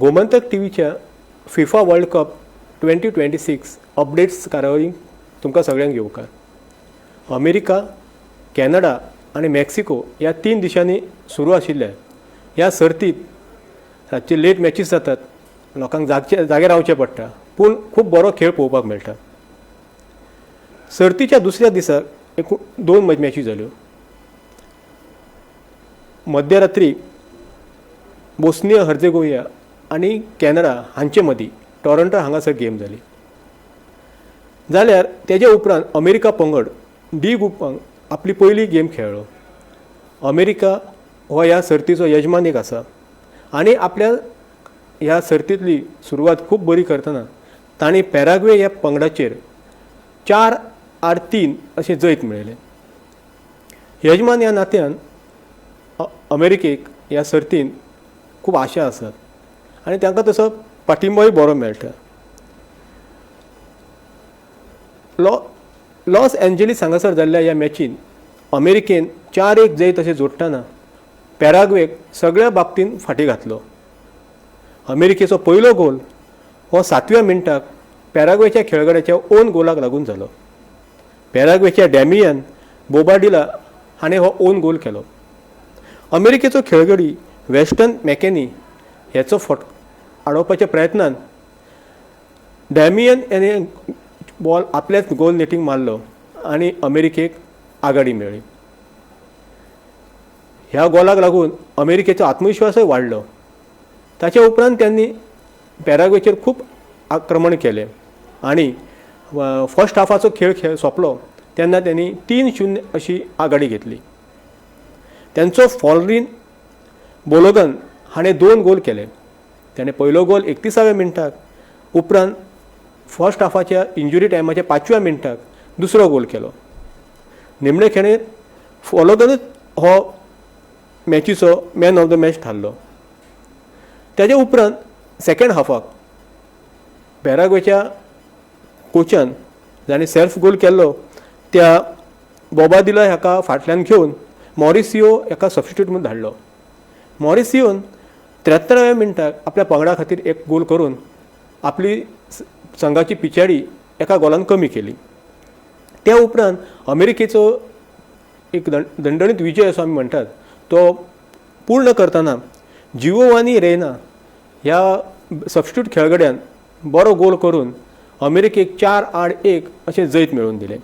गोमंतक टीव्हीच्या FIFA World Cup 2026 updates कार्यावळीक तुमकां सगळ्यांक येवकार. अमेरिका, कॅनडा आनी मेक्सिको ह्या तीन देशांनी सुरू आशिल्ल्या ह्या सर्तींत रातचे लेट मॅचीस जातात. लोकांक जागचे जागे रावचें पडटा, पूण खूब बरो खेळ पळोवपाक मेळटा. सर्तीच्या दुसऱ्या दिसा एकूण दोन मॅची जाल्यो. मध्यरात्री बोस्निया हर्जेगोविया आनी कॅनडा हांचे मदीं टॉरंटो हांगासर गेम जाली, जाल्यार तेजे उपरांत अमेरिका पंगड डी ग्रुपांत आपली पयली गेम खेळ्ळो. अमेरिका हो ह्या सर्तीचो यजमान एक आसा आनी आपल्या ह्या सर्तींतली सुरवात खूब बरी करतना तांणी पॅराग्वे ह्या पंगडाचेर 4-3 अशें जैत मेळयलें. यजमान ह्या नात्यान अमेरिकेक ह्या सर्तीन खूब आशा आसात आनी तांकां तसो पाठिंबोय बरो मेळटा. लॉस एंजलीस हांगासर जाल्ल्या ह्या मॅचीन अमेरिकेन 4-1 जैत अशें जोडटना पॅराग्वेक सगळ्या बाबतींत फाटीं घातलो. अमेरिकेचो पयलो गोल हो सातव्या मिनटाक पॅराग्वेच्या खेळगड्याच्या ओन गोलाक लागून जालो. पॅराग्वेच्या डॅमियन बोबाडिला हाणें हो ओन गोल केलो. अमेरिकेचो खेळगडी वेस्टन मॅकॅनी ह्याचो फट आडोवपाच्या प्रयत्नान डॅमियन याने बॉल आपल्याच गोल नेटींग मारलो आनी अमेरिकेक आघाडी मेळ्ळी. ह्या गोलाक लागून अमेरिकेचो आत्मविश्वासय वाडलो. ताच्या उपरांत त्यांनी पॅराग्वेचेर खूब आक्रमण केलें आनी फर्स्ट हाफाचो खेळ खेळ सोंपलो तेन्ना त्यांनी 3-0 अशी आघाडी घेतली. त्यांचो फॉलरीन बोलोगन हाणें 2 गोल केले. ताणें पयलो गोल 31व्या मिनटाक, उपरांत फर्स्ट हाफाच्या इंजुरी टायमाच्या 5व्या मिनटाक दुसरो गोल केलो. निमणे खेणेर फोलोगनूच हो मॅचीचो मॅन ऑफ the match थारलो. ताच्या उपरांत सेकेंड हाफाक पॅराग्वेच्या कोचान जाणें सेल्फ गोल केल्लो त्या बोबादिला हाका फाटल्यान घेवन मॉरिसियो हाका सबस्टिट्यूट म्हूण धाडलो. मॉरिसियोन 73व्या मिनटाक आपल्या पंगडा खातीर एक गोल करून आपली संघाची पिछाडी एका गोलान कमी केली. त्या उपरांत अमेरिकेचो एक दंडणीत विजय असो आमी म्हणटात तो पूर्ण करतना जिओवानी रेना ह्या सबस्टिट्यूट खेळगड्यान बरो गोल करून अमेरिकेक 4-1 अशें जैत मेळोवन दिलें.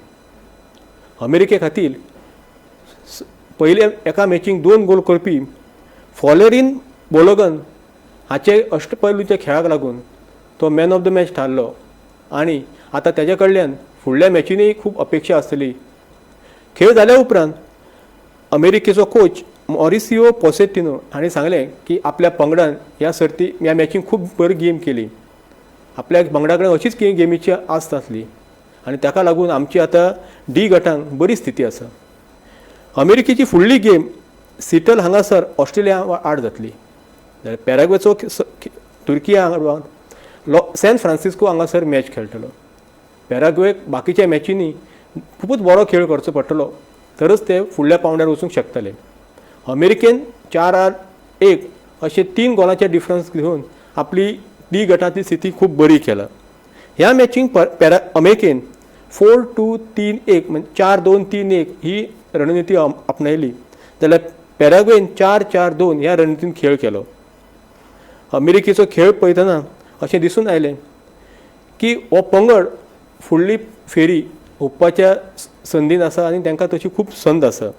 अमेरिके खातीर पयल्या एका मॅचीक 2 गोल करपी फॉलेरीन बोलोगन हाचे अष्टपैलूच्या खेळाक लागून तो मॅन ऑफ the match थारलो आनी आतां तेज्या कडल्यान फुडल्या मॅचीनूय खूब अपेक्षा आसतली. खेळ जाल्या उपरांत अमेरिकेचो कोच मॉरिसियो पोसेटिनो हाणें सांगलें की आपल्या पंगडान ह्या सर्ती ह्या मॅचीन खूब बरी गेम केली. आपल्या पंगडा कडेन अशीच गेमीची आस्त आसली आनी ताका लागून आमची आतां डी गटांत बरी स्थिती आसा. अमेरिकेची फुडली गेम सिटल हांगासर ऑस्ट्रेलिया आड जातली, जाल्यार पॅराग्वेचो तुर्की हांगा सॅन फ्रांसिस्को हांगासर मॅच खेळटलो. पॅराग्वेक बाकीच्या मॅचींनी खुबूच बरो खेळ करचो पडटलो तरच ते फुडल्या पावंड्यार वचूंक शकतले. अमेरिकेन 4-1 अशे 3 गोलाचे डिफरन्स घेवन आपली डी गटांतली स्थिती खूब बरी केला. ह्या मॅचींक अमेरिकेन 4-2-3-1 म्हणजे 4-2-3-1 ही रणनिती आपणायली, जाल्यार पॅराग्वेन 4-4-2 ह्या रणनितीन खेळ केलो. अमेरिकेचो खेळ पळयतना अशें दिसून आयलें की हो पंगड फुडली फेरी हुपपाच्या संदीन आसा आनी तांकां तशी खूब संद आसा.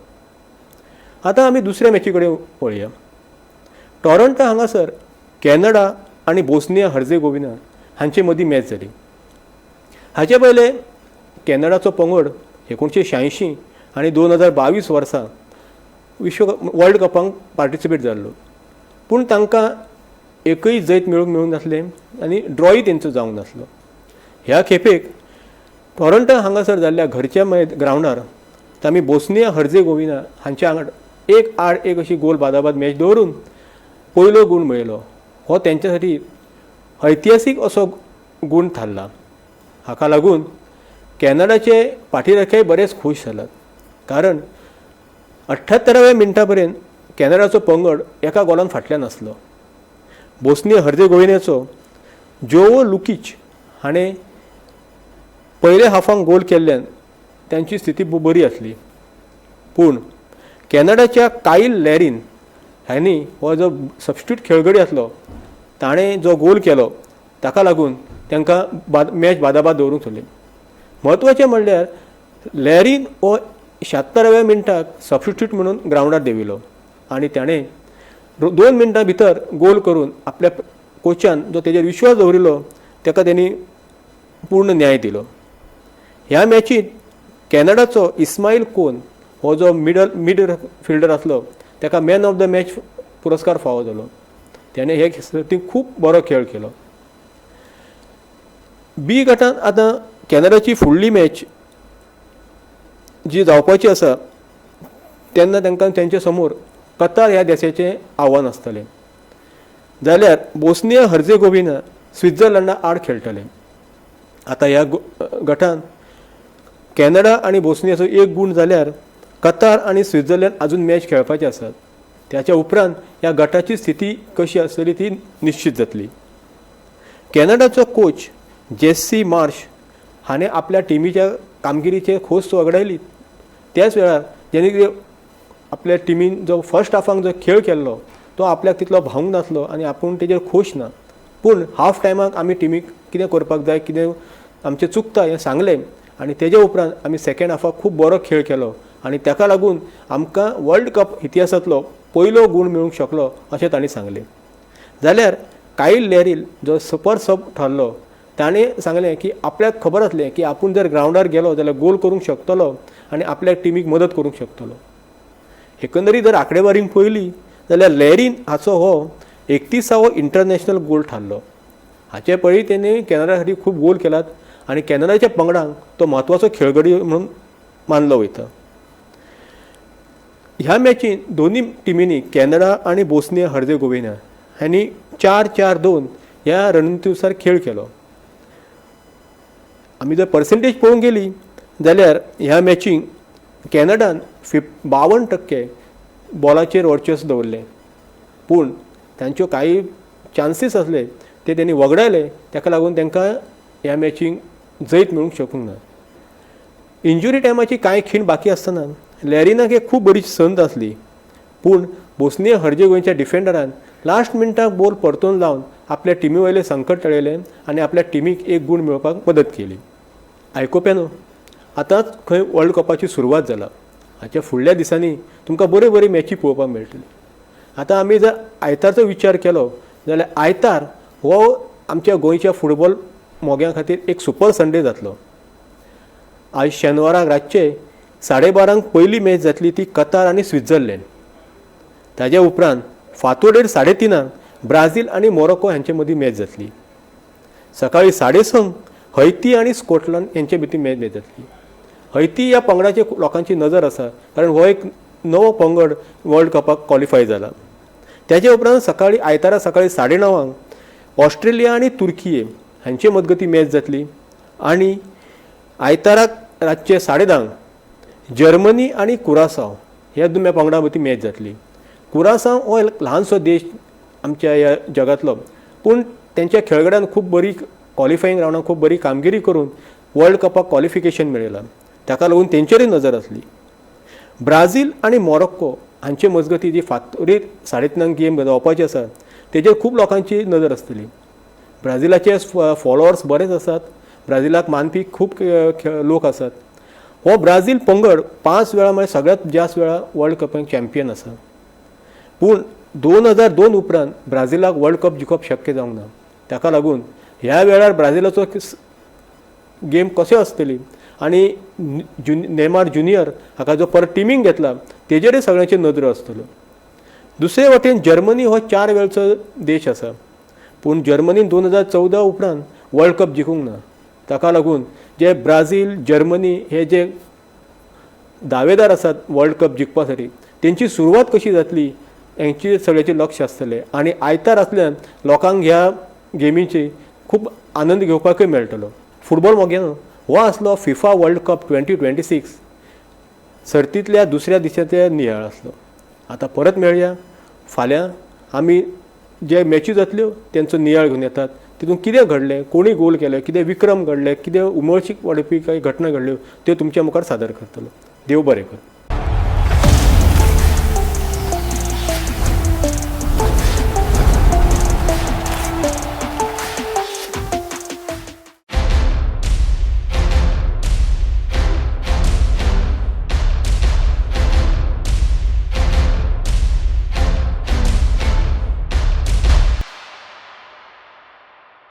आतां आमी दुसऱ्या मॅची कडेन वळया. टॉरंटो हांगासर कॅनडा आनी बोस्निया हर्जेगोविना हांचे मदीं मॅच जाली. हाचे पयले कॅनडाचो पंगड 1986 आनी 2022 वर्सा विश्व वर्ल्ड कपाक पार्टिसिपेट जाल्लो, पूण तांकां एकय जैत मेळूंक नासलें आनी ड्रॉय तेंचो जावंक नासलो. ह्या खेपेक टॉरंटो हांगासर जाल्ल्या घरच्या ग्रावंडार तामी बोस्निया हर्जेगोविना हांच्या वांगडा 1-1 अशी गोल बादाबाद मॅच दवरून पयलो गूण मेळयलो. हो तेंच्या साठी ऐतिहासीक असो गूण थारला. हाका लागून कॅनडाचे पाठीराखेय बरेच खूश जाल्यात, कारण 78व्या मिनटा पर्यंत कॅनडाचो पंगड एका गोलान फाटल्यान आसलो. बोस्निया हर्जेगोविनाचो जोवो लुकीच हाणें पयल्या हाफाक गोल केल्ल्यान तांची स्थिती बरी आसली. पूण कॅनडाच्या कायल लॅरीन हांणी हो जो सबस्टिट्यूट खेळगडी आसलो ताणें जो गोल केलो ताका लागून तांकां मॅच बादाबाद दवरूंक सोडली. म्हत्वाचें म्हणल्यार लॅरीन हो 76व्या मिनटाक सबस्टिट्यूट म्हणून ग्रावंडार देंविल्लो आनी ताणें 2 मिनटां भितर गोल करून आपल्या कोचान जो तेजेर विश्वास दवरिल्लो ताका तेणी पूर्ण न्याय दिलो. ह्या मॅचींत कॅनडाचो इस्माईल कोन हो जो मिड फिल्डर आसलो ताका मॅन ऑफ the match पुरस्कार फावो जालो. तेणें हे सर्तींत खूब बरो खेळ केलो. बी गटांत आतां कॅनडाची फुडली मॅच जी जावपाची आसा तेन्ना तांकां तेंचे समोर कतार ह्या देशाचें आव्हान आसतलें, जाल्यार बोस्निया हर्जेगोविना स्वित्झर्लंडा आड खेळटले. आतां ह्या गटांत कॅनडा आनी बोस्नियाचो 1 गूण जाल्यार कतार आनी स्वित्झर्लंड अजून मॅच खेळपाचे आसात. त्याच्या उपरांत ह्या गटाची स्थिती कशी आसतली ती निश्चित जातली. कॅनडाचो कोच जेस्सी मार्श हाणें आपल्या टिमीच्या कामगिरीचेर खोस वगडायली. त्याच वेळार जेणे कितें आपल्या टिमीन जो फर्स्ट हाफाक जो खेळ केल्लो तो आपल्याक तितलो भावूंक नासलो आनी आपूण तेजेर खोश ना. पूण हाफ टायमाक आमी टिमीक कितें करपाक जाय, कितें आमचें चुकता हें सांगलें आनी तेजे उपरांत आमी सेकेंड हाफाक खूब बरो खेळ केलो आनी ताका लागून आमकां वर्ल्ड कप इतिहासांतलो पयलो गूण मेळूंक शकलो अशें तांणी सांगलें. जाल्यार कायल लॅरील जो सुपर सब ठरलो ताणें सांगलें की आपल्याक खबर आसलें की आपूण जर ग्रावंडार गेलो जाल्यार गोल करूंक शकतलो आनी आपल्या टिमीक मदत करूंक शकतलो. एकंदरीत जर आंकडेवारीन पळयली जाल्यार लॅरीन हाचो हो 31वो इंटरनॅशनल गोल थारलो. हाचे पयलीं तेणें कॅनडा खातीर खूब गोल केलात आनी कॅनडाच्या पंगडाक तो म्हत्वाचो खेळगडी म्हणून मानलो वयता. ह्या मॅचीन दोनी टिमींनी कॅनडा आनी बोस्निया हर्जेगोविना हांणी 4-4-2 ह्या रणनितीनुसार खेळ केलो. आमी जर पर्संटेज पळोवंक गेली जाल्यार ह्या मॅचींक कॅनडान 52% बॉलाचेर वर्चस्व दवरलें, पूण तांच्यो कांय चान्सीस आसले ते तेणी वगडायले. ताका लागून तांकां ह्या मॅचींक जैत मेळूंक शकूंक ना. इंजुरी टायमाची कांय खीण बाकी आसतना लॅरिनाक एक खूब बरी संद आसली, पूण बोस्निया हर्जेगोविनाच्या डिफेंडरान लास्ट मिनटाक बॉल परतून लावन आपल्या टिमी वयलें संकट टळयलें आनी आपल्या टिमीक 1 गूण मेळोवपाक मदत केली. आयकोप्यानो, आतांच खंय वर्ल्ड कपाची सुरवात जाला. हाच्या फुडल्या दिसांनी तुमकां बऱ्यो बऱ्यो मॅची पळोवपाक मेळटली. आतां आमी जर आयतारचो विचार केलो जाल्यार आयतार हो आमच्या गोंयच्या फुटबॉल मोग्यां खातीर एक सुपर संडे जातलो. आयज शेनवाराक रातचे 12:30 पयली मॅच जातली ती कतार आनी स्वित्झर्लंड. ताज्या उपरांत फांतोडेर 3:30 ब्राझील आनी मोरोको हांचे मदीं मॅच जातली. सकाळी 6:30 हैती आनी स्कॉटलंड हांचे मदीं मॅच जातली. हैती ह्या पंगडाचे लोकांची नजर आसा, कारण हो एक नवो पंगड वर्ल्ड कपाक क्वॉलिफाय जाला. त्याचे उपरांत सकाळी आयतारा सकाळी 9:30 ऑस्ट्रेलिया आनी तुर्की हांचे मजगती मॅच जातली आनी आयताराक रातचे 10:30 जर्मनी आनी कुरासांव ह्या दोन पंगडां मदीं मॅच जातली. कुरासांव हो ल्हानसो देश आमच्या ह्या जगांतलो, पूण तेंच्या खेळगड्यान खूब बरी क्वॉलिफाईंग रावंडाक खूब बरी कामगिरी करून वर्ल्ड कपाक क्वॉलिफिकेशन मेळयलां. ताका लागून तेंचेरूय नजर आसली. ब्राझील आनी मोरोक्को हांचे मजगती जी फांतोडेर 3:30 गेम जावपाची आसा तेजेर खूब लोकांची नजर आसतली. ब्राझिलाचे फॉलोअर्स बरेच आसात, ब्राझिलाक मानपी खूब लोक आसात. हो ब्राझील पंगड 5 वेळा म्हळ्यार सगळ्यांत जास्त वेळा वर्ल्ड कपाक चॅम्पियन आसा. पूण 2002 उपरांत ब्राझिलाक वर्ल्ड कप जिखप शक्य जावंक ना. ताका लागून ह्या वेळार ब्राझिलाचो गेम कशें आसतली आनी नेमार ज्युनियर हाका जो परत टिमींक घेतला तेजेरय सगळ्यांच्यो नदरो आसतल्यो. दुसरे वटेन जर्मनी हो 4 वेळचो देश आसा, पूण जर्मनीन 2014 उपरांत वर्ल्ड कप जिखूंक ना. ताका लागून जे ब्राझील जर्मनी हे जे दावेदार आसात वर्ल्ड कप जिखपा साठी तेंची सुरवात कशी जातली हेंची सगळ्याचें लक्ष आसतलें आनी आयतार आसल्यान लोकांक ह्या गेमीची खूब आनंद घेवपाकूय मेळटलो. फुटबॉल मोग्यानो, हो आसलो फिफा वर्ल्ड कप 2026 सर्तींतल्या दुसऱ्या दिसाचे नियाळ आसलो. आतां परत मेळया फाल्यां आमी जे मॅची जातल्यो तेंचो नियाळ घेवन येतात. तितून कितें घडलें, कोणी गोल केले, कितें विक्रम घडले, कितें उमळशीक वाडोवपी कांय घटना घडल्यो त्यो तुमच्या मुखार सादर करतलो. देव बरें करूं.